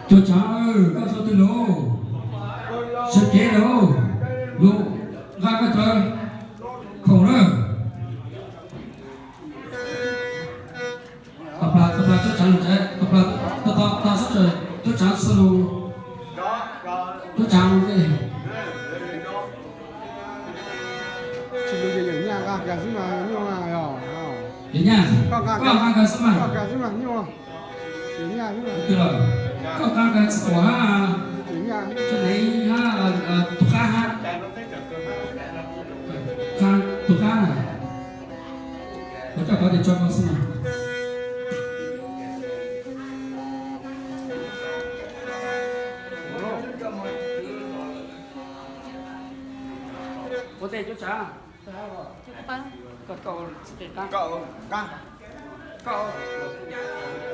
Cov tsav, koj txog twg lawm? Sawv kev lawm, lub nqa koj cov khoom lawm. Tau plas, tau plas cov tsav, tau plas, tau, tau, tau sab tawm cov tsav xwb los, cov tsav los. Tsis, yawm nyaj nqa kiag xwb mas nyuaj yog. Yawm nyaj, koj nqa kiag xwb mas. Koj nqa kiag xwb mas nyuaj. Yawm nyaj xwb mas. Twg lawm? Koj nqa kiag tsis pom hab. Yawm nyaj. Tso nev hab, tus qab hab. Tus qab na. Kuv coj koj tes tso koj xwb mas. Ua ntej cov tsav. Koj, koj, koj, koj,